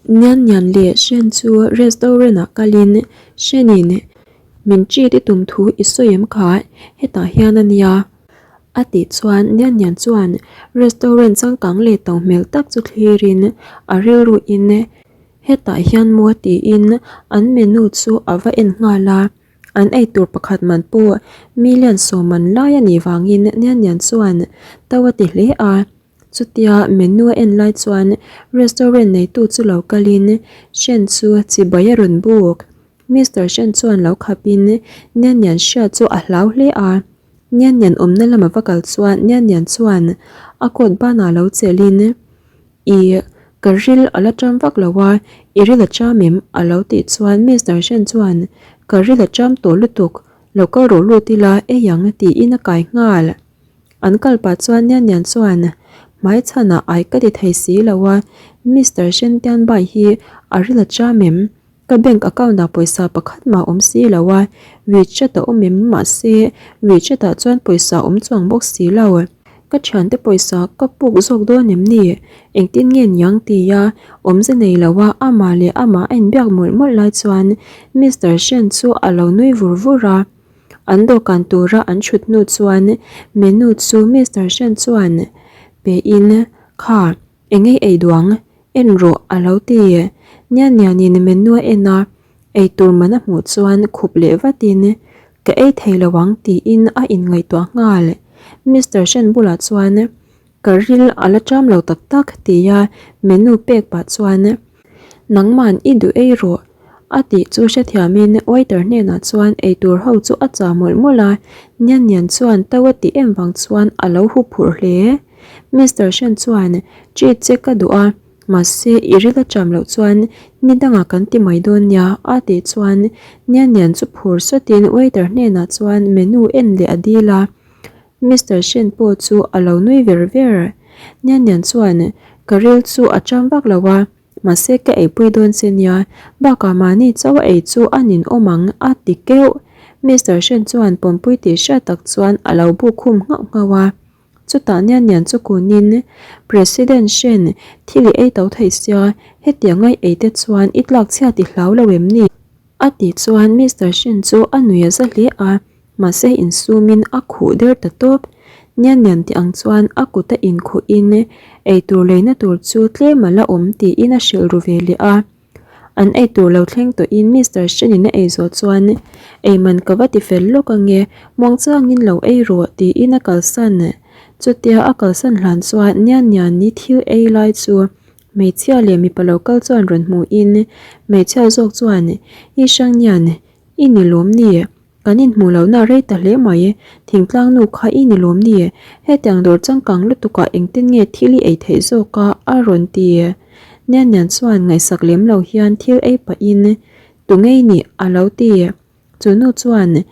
Nian Nian leh Shen chu restaurant ah kalin Shen in min treat i tum thu i sawi em kha hetah hian a nia a tih chuan Nian Nian chuan restaurant changkang leh to hmel tak chu thlirin a rilru in hetah hian maw tiin an menu chu a va en nghal a. An eitur pakhat man pawh million sawman lai a nih vangin Nian Nian chuan to a ti hle a. Chutia menu a en lai chuan restaurant neitu chu lo kalin Shen chu chibai a rawn buk. Mister Shen chuan lo khapin Nian Nian hria chu a hlau hle a. Nian Nian awmna lama va kal chuan Nian Nian chuan a coat banah lo chelhin Ih, ka ril a la ṭam vak lo a, i ril a ṭam em? a lo tih chuan Mister Shen chuan Ka ril a ṭam tawh lutuk, lo kal rawh lut ila ei ang tiin a kai nghal. An kal pah chuan Nian Nian chuan hmai chhanah ai ka ti thei si lo a, Mister Shen Tian Bai hi a ril a ṭam em? Ka bank account ah pawisa pakhat mah awm si lo a, WeChat a awm em mahse WeChat ah chuan pawisa awm chuang bawk si lo. Ka thiante pawisa ka puk zawk dawn em ni? Engtin nge niang tia awmze nei lo a amah leh amah a inbiak mawlh mawlh lai chuan Mister Shen chu a lo nui vur vur a. An dawhkan tura an thut hnu chuan menu chu Mister Shen chuan pe in kha Engei ei duang, en rawh a lo ti. Nian nianin menu a en a, ei tur man a hmuh chuan khup leh vatin, Ka ei thei lo ang tiin a inngaihtuah nghal. Mister Shen bulah chuan, Ka ril a la ṭam lo tak tak tia menu pek pah chuan, Nangman i duh ei rawh a tih chu hrethiamin waiter hnenah chuan eitur ho chu a chah mawlh mawlh a, Nian Nian chuan to a tih em vang chuan a lo huphurh hle. Mister Shen chuan treat che ka duh a, mahse i ril a cham loh chuan ni dangah kan ti mai dawn nia a tih chuan Nian Nian chu phur sawtin waiter hnenah chuan menu en leh a dil a, Mister Shen pawh chu a lo nui ver ver. Nian Nian chuan ka ril chu a cham vak lo a, Mahse ka eipui dawn che nia, bakah mahni chauh a ei chu a nin awm ang a ti keuh. Mister Shen chuan pawmpui tih hriat tak chuan a lo buk khum nghauh nghauh a. Chutah Nian Nian chu kunin, President Shen, thil i ei to thei sia, hetiang a i ei te chuan i tlak chhiat i hlau lo em ni? A tih chuan Mister Shen chu a nui a za hle a. Mahse insumin a khuh der ta tawp. Nian nian tih ang chuan a kut a inkhuhin eitur leina tur chu tlem a la awm tiin a hrilh ru ve leh a. An eitur lo thleng tawhin Mister Shen-in a ei zawh chuan Eiman ka va ti fel lawk ange, muangchangin lo ei rawh tiin a kalsan. Chutia a kalsan hlan chuan Nian nian ni thil ei lai chu hmeichhia leh mipa lo kal chuan rawn hmuhin hmeichhia zawk chuan I hrang nian i ni lawm ni? Kan inhmuh lohna a rei ta hle mai, thingtlang nu kha i ni lawm ni? Hetiang dawr changkang lutukah engtin nge thil i ei theih zawk a? a rawn ti. Nian Nian chuan ngaihsak lem lo hian thil ei pahin, Tu ngei nih? a lo ti. Chu nu chuan,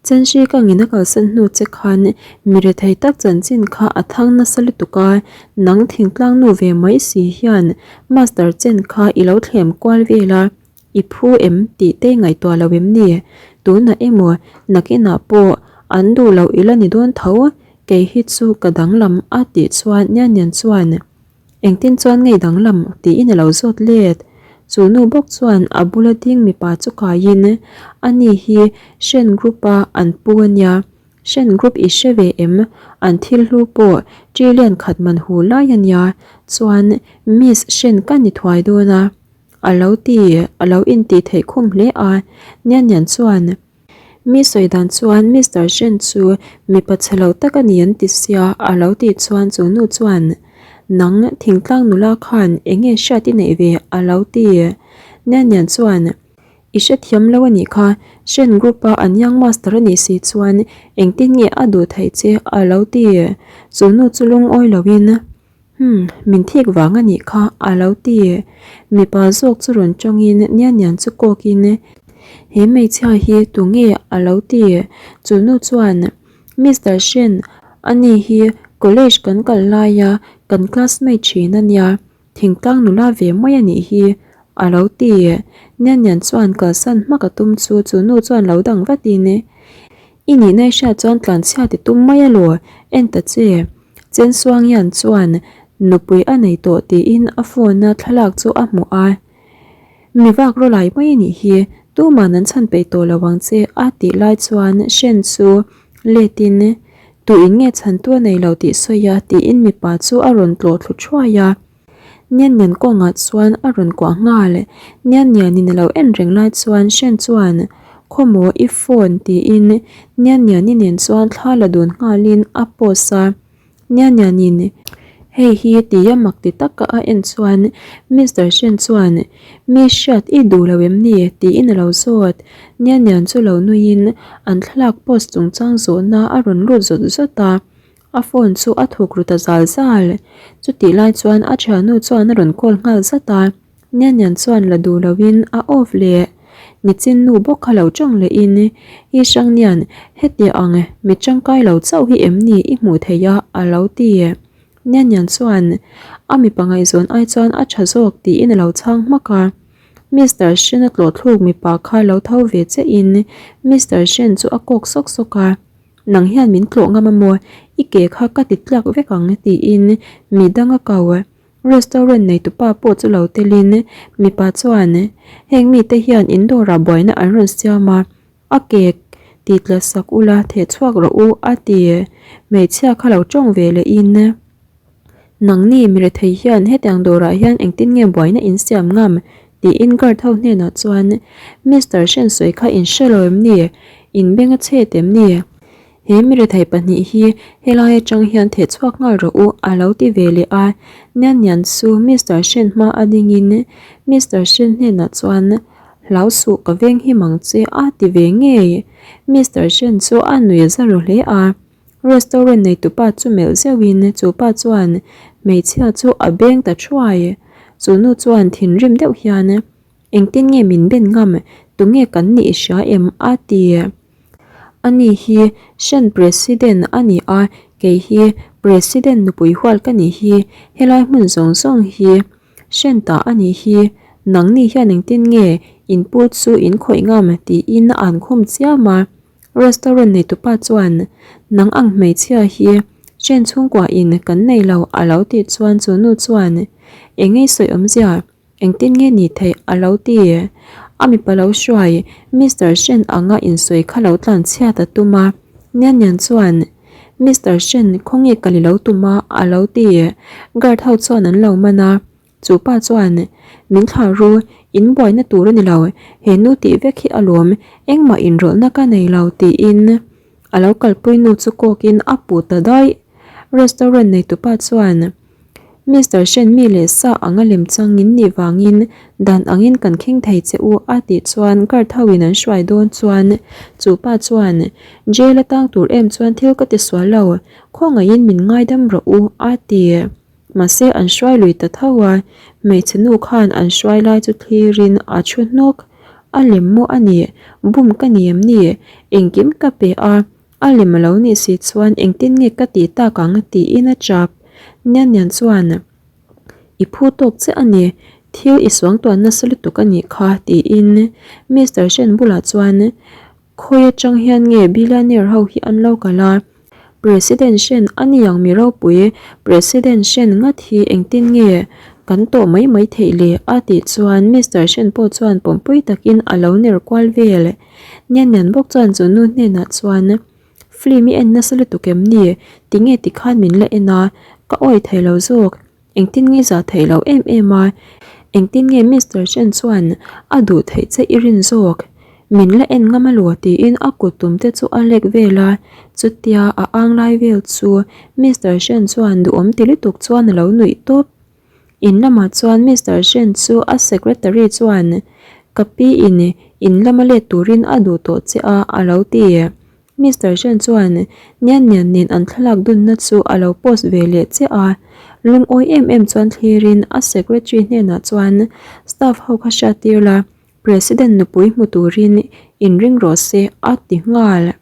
Chenhri ka ngin a kalsan hnu che khan mi rethei tak chanchin kha a thang nasa lutuk a, nang thingtlang nu ve mai si hian Master Chen kha i lo thlem kual vel a, I phu em tih te ngaihtuah lo em ni? Tunah emaw nakinah pawh an duh loh ila ni dawn tho, kei hi chu ka danglam a tih chuan Nian Nian chuan engtin chuan ngei danglam tiin a lo zawt let. Chu nu bawk chuan a bula ding mipa chu kaiin ani hi Shen Group a an pu a nia, Shen Group i hre ve em? An thil hlu pawh trillion khat man hu lai a nia, chuan Miss Shen ka ni thuai dawn a. A lo ti, a lo intih theih khum hle a, Nian Nian chuan, Mi sawi dan chuan Mister Shen chu mipa chhe lo tak a ni an ti sia, a lo tih chuan chu nu chuan, Nang thingtlang nula khan eng nge hriat i neih ve? a lo ti. Nian Nian chuan, I hrethiam lo a nih kha, Shen Group a an young master a nih si chuan engtin nge a duh theih che? a lo ti. Chu nu chu lungawi loin, Umm, min thik vang a nih kha, a lo ti. Mipa zawk chu rawn tawngin Nian Nian chu kawkin, He hmeichhia hi tu nge? a lo ti. Chu nu chuan, Mister Shen, ani hi college kan kal laia kan classmate thin a nia, thingtlang nula ve mai a nih hi, a lo ti. Nian Nian chuan kalsan hmak a tum chu chu nu chuan lo dang vatin, I nihna i hriat chuan tlanchhia ti tum mai alaw, en ta che. Chen Suang Yan chuan Nupui a nei tawh tiin a phone a thlalak chu a hmuh a. Mi vak rawlai mai a nih hi, tuman an chhan peih tawh lo ang che a tih lai chuan Shen chu letin tu in nge chhantu a nei lo tih sawi a tiin mipa chu a rawn tlawh thlu thuai a. Nian Nian kawngah chuan a rawn kuah nghal. Nian Nianin a lo en reng lai chuan Shen chuan Khawmaw i phone tiin Nian Niani nen chuan thla la dun nghalin a post a. Nia Nianin hei hi tia mak ti taka a en chuan Mister Shen chuan Mi hriat i duh lo em ni? tiin a lo zawt. Nia Nian chu lo nuiin an thlalak post chungchang zawhna a rawn lut zawt zawt a, a phone chu a thuk ru ta zal zal. Chutih lai chuan a thiannu chuan a rawn call nghal zat a. Nia Nian chuan la duh loin a off leh nichin nu bawk kha lo tawng lehin I hrang Nian heti ang mi tangkai lo chauh hi em ni i hmuh theih a a lo ti. Nia Nian chuan a mipa ngaihzawn ai chuan a tha zawk tiin a lo chhang hmak a. Mister Shen a tlawh thluk mipa kha lo tho ve che in Mister Shen chu a kawk sawk sawk a. Nang hian min tlawh ngam a maw? I ke kha ka ti tlak vek ang tiin mi dang a kau. Restaurant neitupa pawh chu lo telin mipa chuan heng mite hian in dawrah buaina an rawn siam a, a ke ti tla sak ula theh chhuak rawh u a ti. Hmeichhia kha lo tawng ve lehin nangni mi rethei hian hetiang dawrah hian engtin nge buaina in siam ngam tiin guard ho hnenah chuan Mister Hrensawi kha in hre lo em ni? In beng a chhet em ni? He mi rethei pahnih hi helai atang hian theh chhuak nghal rawh u a lo ti ve leh a, Nian Nian chu Mister Shen hma a dingin Mister Shen hnenah chuan Hlau suh ka veng him ang che a ti ve ngei. Mister Shen chu a nui za ru hle a, restaurant neitupa chu melh zeuhin chu pa chuan hmeichhia chu a beng ta thuai. Chu nu chuan thinrim deuh hian Engtin nge min ben ngam? Tunge kan nih i hria em? a ti. Ani hi Shan President a ni a, kei hi President nupui hual ka nih hi, helai hmun zawng zawng hi Shan ta a nih hi, nangni hian engtin nge in pu chu in khawih ngam? tiin a an khum chiam a. Restaurant neitupa chuan, Nang ang hmeichhia hi Shan chhungkua in kan nei lo a lo tih chuan chu nu chuan, Engei sawi awmzia? Engtin nge ni theih a lo ti? A mipa lo hruai Mister Shen anga insawi kha lo tlan chhiat a tum a. Nian Nian chuan, Mister Shen, khawnge ka li lo tum a? a lo ti. Guard ho chuan an lo man a. Chu pa chuan, Min thlah ru, in buaina tur a ni lo, he nu tih vek hi alawm, engmah inrawlhna ka nei lo, tiin a lo kalpui nu chu kawkin a puh ta daih. Restaurant neitupa chuan, Mister Shen mi leh sa anga lem chang in nih vangin dan angin kan kheng thei che u a tih chuan guard ho in an hruai dawn chuan chu pa chuan jail a tang tur em chuan thil ka ti sual lo khawngaihin min ngaidam rawh u a ti. Mahse an hruai lui ta tho a, hmeichhe nu khan an hruai lai chu thlirin a thu hnawk. A lem maw a nih? Bum ka ni em ni? Engkim ka pe a, A lem a lo nih si chuan engtin nge ka tih tak ang tiin a chap. Nian Nian chuan, I phu tawk che a ni, thil i suangtuan nasa lutuk a nih kha tiin Mister Shen bulah chuan, Khawi atang hian nge billionaire ho hi an lo kal a? President Shen a ni ang mi ropui, President Shen ngat hi engtin nge kan tawh mai mai theih le? a tih chuan Mister Shen pawh chuan pawmpui takin a lo ner kual vel. Nian Nian bawk chuan chu nu hnenah chuan, Film i en nasa lutuk em ni? Tinge tikhan min la en a, ka awi thei lo zawk. Engtin nge zah theih loh em em a? Engtin nge Mister Chen chuan a duh theih che i rin zawk? Min la en ngam alo tiin a kut tum te chu a lek vel a, chutia a ang lai vel chu Mister Chen chuan duhawm ti lutuk chuan a lo nuih tawp. In lamah chuan Mister Shen chu a secretary chuan, Ka pi in in lama let turin a duh tawh che a, a lo ti. Mister Shen chuan Nian Nian nen an thlalak dunna chu a lo post ve leh che a. Lungawi em em chuan thlirin a secretary hnenah chuan, Staff ho kha hriattir la, President nupui hmu turin inring rawh se, a ti nghal.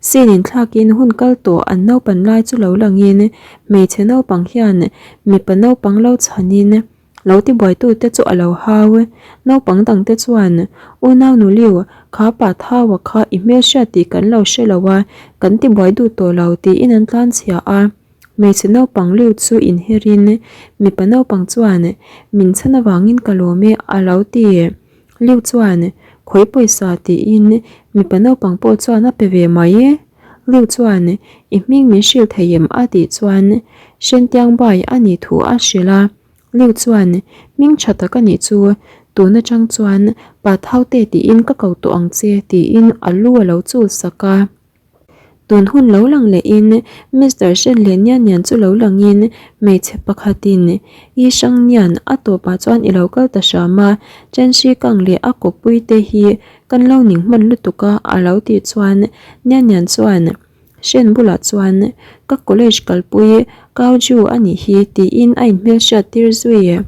Sin inthlakin hun kal tawh an naupan lai chu lo langin hmeichhe naupang hian mipa naupang lo chhanin lo tibuaitute chu a lo hau. Naupang dangte chuan, Unau Nuliu, kha pa Thaua kha i hmelhriat tih kan lo hre lo a, kan tibuai duh tawh lo, tiin an tlanchhia a. Hmeichhe naupang Liu chu inherin mipa naupang chuan min chhan avangin ka lawm e a lo ti. Liu chuan khawi pawisa tiin mipa naupang pawh chuan a pe ve mai. Liu chuan i hming min hrilh thei em a tih chuan Shen Tiangbai a nih thu a hrilh a. Liu chuan hming tha tak a nih chu tun atang chuan pa Thaute tiin ka ko tawh ang che tiin a lu a lo chul sak a. Tun hun lo lang lehin Mister Shen leh Nian Nian chu lo langin hmeichhe pakhatin Yi Shang Nian a tawpah chuan i lo kal ta hram a, Chen Shi Kang leh a kawppui te hi kan lo ning hman lutuk a a lo tih chuan Nian Nian chuan Shen bulah chuan ka college kalpui Kao Ju a nih hi tiin a inhmelhriat tir zui.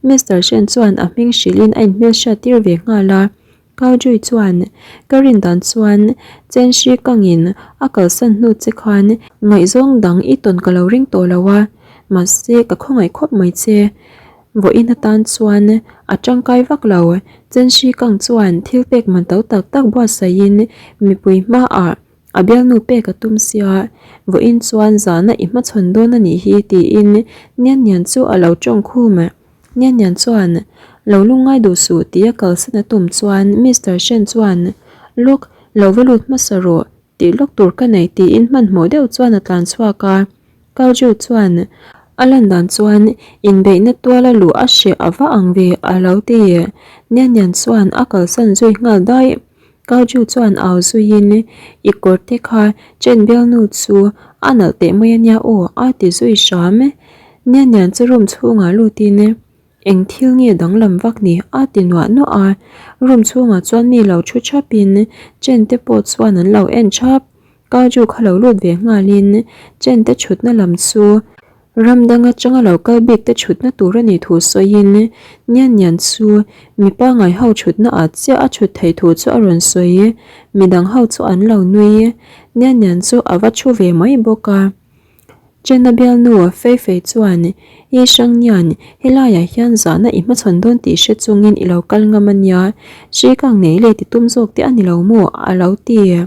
Mister Shen chuan a hming hrilhin a inhmelhriat tir ve nghal a. Cowdrey chuan, Ka rin dan chuan Chen Shi Kangin a kalsan hnu che khan ngaihzawng dang i tawn ka lo ring tawh lo a, mahse ka khawngaih khawp mai che. Vawiin atan chuan a tangkai vak lo. Chen Shi Kang chuan thil pek man to tak tak buatsaihin mipui hmaah a bialnu pek a tum sia, vawiin chuan zahna i hmachhawn dawn a nih hi tiin Nian Nian chu a lo tawng khum. Nian Nian chuan, Lo lungngai duh suh tia kalsan a tum chuan Mister Shen chuan, Lawk, lo va lut hmasa rawh, tih lawk tur ka nei tiin hmanhmawh deuh chuan a tlan chhuak a. Kao Ju chuan, A lan dan chuan inbeihna tuala luh a hreh a va ang ve a lo ti. Nian Nian chuan a kalsan zui nghal daih. Kao Ju chuan au zuiin, I kawr te kha Chen bialnu chu a nalh teh mai a nia aw a ti zui hram. Nian Nian chu room chhungah lutin eng thil nge danglam vak ni a ti nuah nuah a, room chhungah chuan mi lo thu thapin Chen te pawh chuan an lo en thap. Kaju kha lo lut ve nghalin Chen te thutna lam chu ram dang atanga lo kal bik te thutna tur a nih thu sawiin Nian Nian chu mi pangngai ho thutna ah chiah a thut theih thu chu a rawn sawi. Midang ho chu an lo nui. Nian Nian chu a va thu ve mai bawk a. Chena bialnu Fei Fei chuan, I hrang nian, helaiah hian zahna i hmachhawn dawn tih hre chungin i lo kal ngam a nia, hri kang nei leh ti tum zawk te a ni lo maw? a lo ti.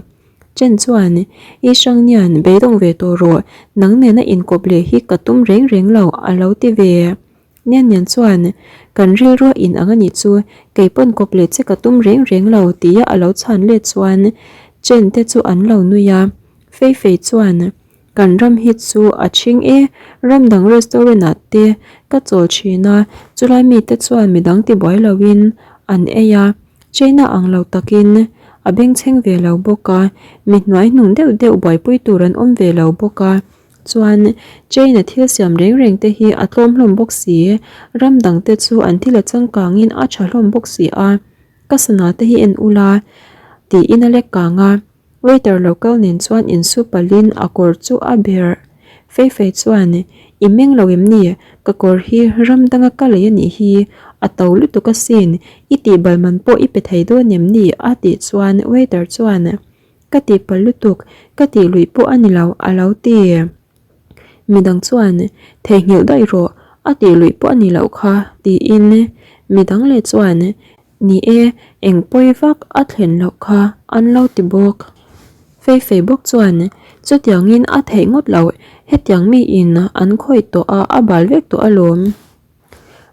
Chen chuan, I hrang nian, beidawng ve tawh rawh, nang nena inkawp leh hi ka tum reng reng lo, a lo ti ve. Nian Nian chuan, Kan rilruah in ang a nih chu, kei pawn kawp leh che ka tum reng reng lo, tia a lo chhan let chuan Chen te chu an lo nui a. Fei Fei chuan, Kan ram hi chu a ṭhing e, ram dang restaurant ah te ka chawl ṭhin a, chulai mite chuan midang tibuai loin an ei a, China ang lo takin a bengchheng ve lo bawk a, mi hnuai hnung deuh deuh buaipui tur an awm ve lo bawk a, chuan China thil siam reng reng te hi a tlawm hlawm bawk si, ram dang te chu an thil a changkangin a ṭha hlawm bawk si a, ka sana te hi en ula tiin a lek kang a. Waiter lo kal nen chuan insu palhin a kawr chu a ber. Fei Fei chuan, I meng lo em ni? Ka kawr hi ram danga ka lei a nih hi, a to lutuk asin, i tihbal man pawh i pe thei dawn em ni? a tih chuan waiter chuan, Ka tihpalh lutuk, ka tih luih pawh a ni lo, a lo ti. Midang chuan, Theihnghilh daih rawh, a tih luih pawh a ni loh kha, tiin midang leh chuan, Ni e, eng pawi vak a thlen loh kha an lo ti bawk. Fei fei bawk chuan chutiangin a theih ngawt loh, hetiang miin an khawih tawh a, a bal vek tawh alawm.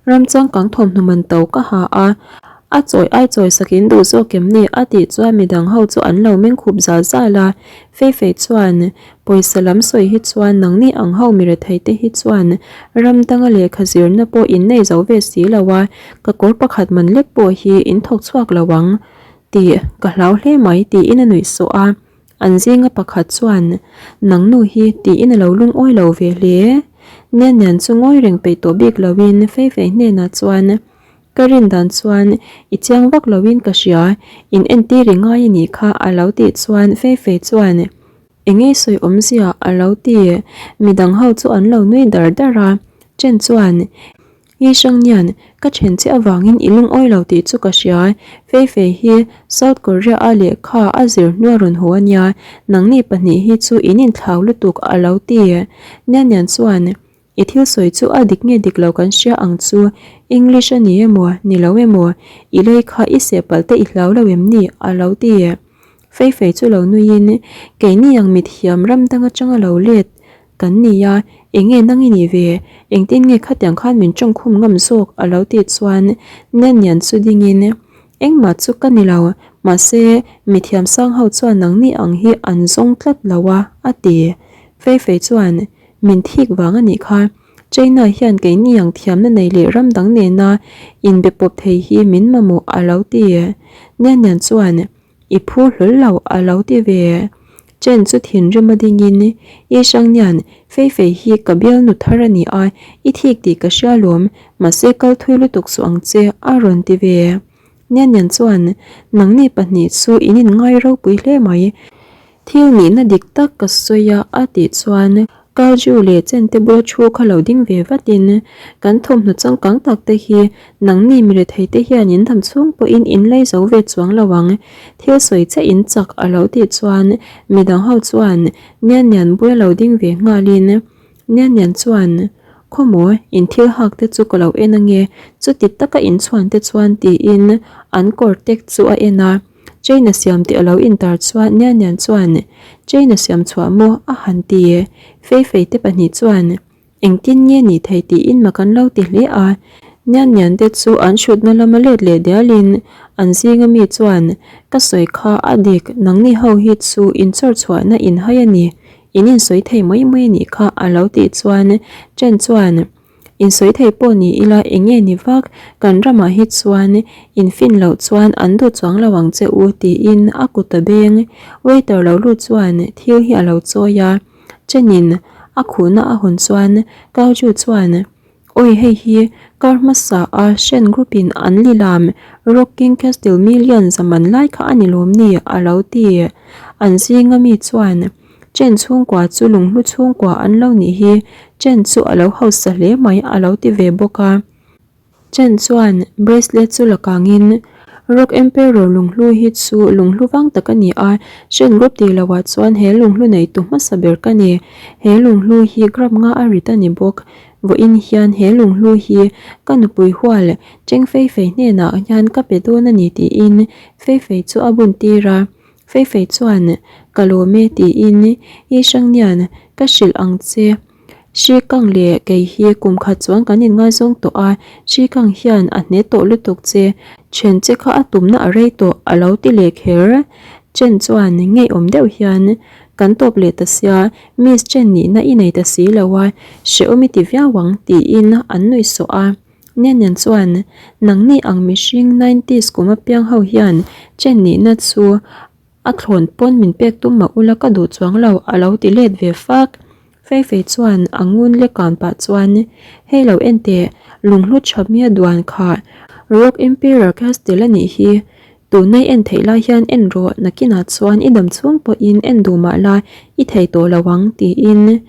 Ram changkang thawmhnaw man to ka ha a, a chawi ai chawi sakin duh zawk em ni a tih chuan midang ho chu an lo meng khup zal zal a. Fei fei chuan Pawisa lam sawi hi chuan nangni ang ho mi rethei te hi chuan ram danga lehkha zirna pawh in nei zo ve si lo a, ka kawr pakhat man lek pawh hi in thawk chhuak lo ang tih ka hlau hle mai tiin a nuih sawh a. An zinga pakhat chuan nang nu hi tiin a lo lungawi lo ve hle. Nian nian chu ngawi reng peih tawh bik loin Fei Fei hnenah chuan Ka rin dan chuan i chiang vak loin ka hria, in entir i ngai a nih kha a lo tih chuan Fei Fei chuan Enge sawi awmzia a lo ti. Midang ho chu an lo nui dar dar a. Chen chuan, I hrang nian, ka then che avangin i lungawi lo tih chu ka hria. Fei Fei hi South Korea a lehkha a zir hnua rawn haw a nia, nangni pahnih hi chu in inthlau lutuk a lo ti. Nian Nian chuan, I thil sawi chu a dik nge dik lo kan hria ang chu, English a ni emaw, ni lo emaw, i lei kha i seh palh te i hlau lo em ni? a lo ti. Fei fei chu lo nuiin, Keini ang mithiam ram dang atanga lo let kan ni a, Enge nang i nih ve? Engtin nge khatiang khan min tawngkhum ngam zawk? a lo tih chuan Nian Nian chu dingin, Engmah chu ka ni lo, mahse mithiam sang ho chuan nangni ang hi an zawng tlat lo a, a ti. Fei Fei chuan, Min thik vang a nih kha. China hian keini ang thiamna nei leh ram dang nena inbe pawp thei hi min mamawh a lo ti. Nian Nian chuan, I phu hlawl lo a lo ti ve. Chen chu thinrim a dingin, I Hrangnian, Fei Fei hi ka bialnu thar a ni a, i thik tih ka hria lawm, mahse kal thui lutuk suh ang che a rawn ti ve. Nian Nian chuan, Nangni pahnih chu in inngai ropui hle mai. Thil nihna dik tak ka sawi a a tih chuan Kalju leh Chente bula thu kha lo ding ve vatin, Kan thawmhnaw changkang tak te hi nangni mi rethei te hian in dam chhung pawhin in lei zo ve chuang lo ang, thil sawi che in chak a lo tih chuan midang ho chuan Nian Nian bula lo ding ve nghalin Nian Nian chuan, Khawmaw, in thil hak te chu ka lo en ange, chuti taka in chhuan te chuan tiin an kawr tek chu a en a. China siam tih a lo intar chuan Nian Nian chuan, China siam chhuah maw? a han ti. Fei Fei te pahnih chuan, Engtin nge nih thei tiin mak an lo ti hle a. Nian Nian te chu an hrutna lama let leh dialin an zinga mi chuan, Ka sawi kha a dik, nangni ho hi chu in chawr chhuahna in hai a ni, in insawi thei mai mai a nih kha a lo tih chuan Chen chuan, Insawi thei pawh ni ila eng nge ni vak, kan ramah hi chuan in fin loh chuan an duh chuang lo ang che u tiin a kut a beng. Waiter lo lut chuan thil hi a lo chawi a, Chenin a khuhna a hawn chuan Kauju chuan, Awi hei hi kar hmasa a Shen Group in an lilam Rocking Castle Million zaman lai kha a ni lawm ni a lo ti. An zinga mi chuan. Chen chhungkua chu lunghlu chhungkua an lo nih hi Chen chu a lo hausa hle mai a lo ti ve bawk a. Chen chuan bracelet chu la kangin Rock Emperor lunghlu hi chu lunghlu vang tak a ni a, Shen Group tih loh ah chuan he lunghlu neitu hmasa ber ka ni. He lunghlu hi gram nga a rit a ni bawk. Vawiin hian he lunghlu hi ka nupui hual Cheng Fei Fei hnenah hian ka pe dawn a ni tiin Fei Fei chu a bun tir a. Fei Fei chuan, Ka lawm e tiin I Hrangnian ka hrilh ang che. Hri Kang leh kei hi kum khat chuan kan inngaizawng tawh a, Hri Kang hian a hne tawh lutuk che, then che kha a tumna a rei tawh a lo ti leh kher. Chen chuan ngeiawm deuh hian, Kan tawp leh ta sia, Miss Chen nihna i nei ta si lo a, hrehawm i ti viau ang tiin an nuihsawh a. Nenen chuan, Nangni ang mihring nineties kum apiang ho hian chen nihna chu a thlawn pawn min pek tum mah ula ka duh chuang lo a lo ti let ve fak. Fei Fei chuan a ngun lek kan pah chuan, Hei lo en teh, lunghlu tha mia duan kha Rock Emperor Castle a nih hi. Tuna i en theih lai hian en rawh, nakinah chuan i dam chhung pawhin en duh mah la i thei tawh lo ang tiin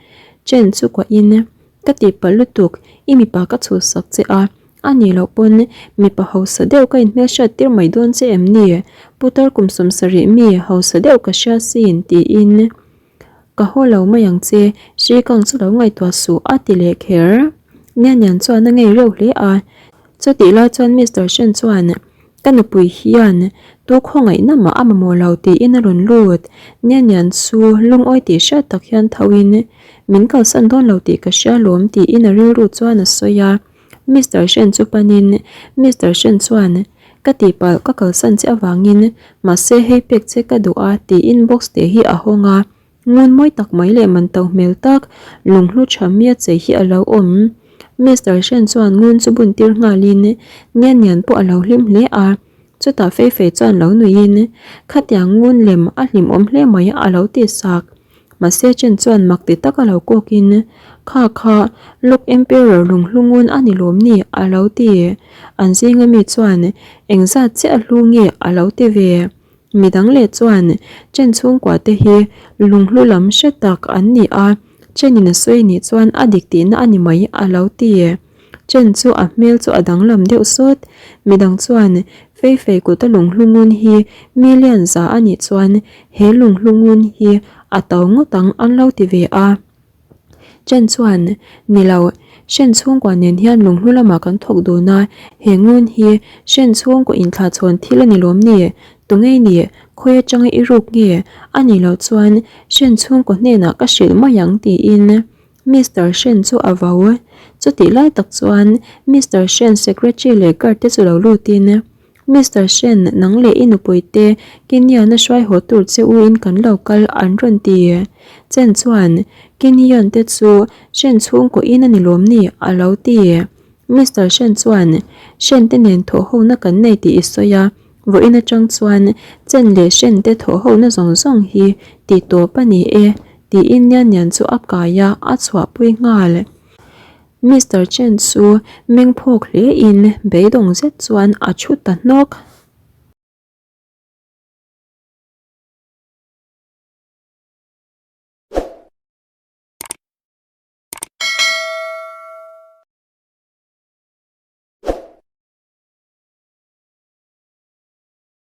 Chen chu kuahin Ka tihpalh lutuk, i mipa ka chhuhsak che a, a nih loh pawn mipa hausa deuh ka inhmelhriat tir mai dawn che em ni? Putar kum 70 mi hausa deuh ka hria sin tiin ka haw lo mai ang che, hri kang chu lo ngaihtuah suh a ti leh kher. Nian Nian chuan a ngei reuh hle a, chutih lai chuan Mister Shen chuan Ka nupui hian tu khawngaihna mah a mamawh lo tiin a rawn lut. Nian Nian chu lungawi tih hriat tak hian tho in min kalsan dawn lo tih ka hria lawm tiin a rilru chuan a sawi a. Mister Shen chu panin Mister Shen chuan ka tihpalh ka kalsan che avangin mahse hei pek che ka duh a tiin box te hi a hawng a. Ngun mawi tak mai leh man to hmel tak lunghlu tha mia chei hi a lo awm. Mister Shen chuan ngun chu bun tir nghalin Nian Nian pawh a lo hlim hle a. Chutah Fei Fei chuan lo nuiin khatiang ngun lem a hlimawm hle mai a lo ti sak. Mahse Chen chuan mak ti taka lo kawkin Kha kha Lok Emperor lunghlu ngun a ni lawm ni a lo ti. An zinga mi chuan engzat chiah a hlu nge a lo ti ve. Midang leh chuan Chen chhungkua te hi lunghlu lam hre tak an ni a, Chen-in a sawi nih chuan a dik tihna a ni mai a lo ti. Chen chu a hmel chu a danglam deuh sawt. Midang chuan Fei Fei kuta lunghlu ngun hi million za a nih chuan he lunghlu ngun hi a to ngawt ang an lo ti ve a. Chen chuan, Ni lo, Shen chhungkua nen hian lunghlu lamah kan thawk dun a, he ngun hi Shen chhungkaw inthlahchhawn thil a ni lawm ni? Tungei ni, khawi atanga i ruk nge? A nih loh chuan Shen chhungkaw hnenah ka hrilh mai ang tiin. Mister Shen chu a vau. Chutih lai tak chuan Mister Shen secretary leh guard te chu lo lutin, Mister Shen, nang leh i nupui te Kenyan a hruai haw tur che u in kan lo kal an rawn ti. Chen chuan, Kenyan te chu Shen chhungkaw in a ni lawm ni? a lo ti. Mister Shen chuan, Shen te nen thawh hona kan nei tih i sawi a, vawiin atang chuan Chen leh Shen te thawh hona zawng zawng hi tih tawp a ni e, tiin Nian Nian chu a kai a, a chhuahpui nghal. Mister Chen chu meng phawk hle in beidawng zet chuan a thu ta hnawk.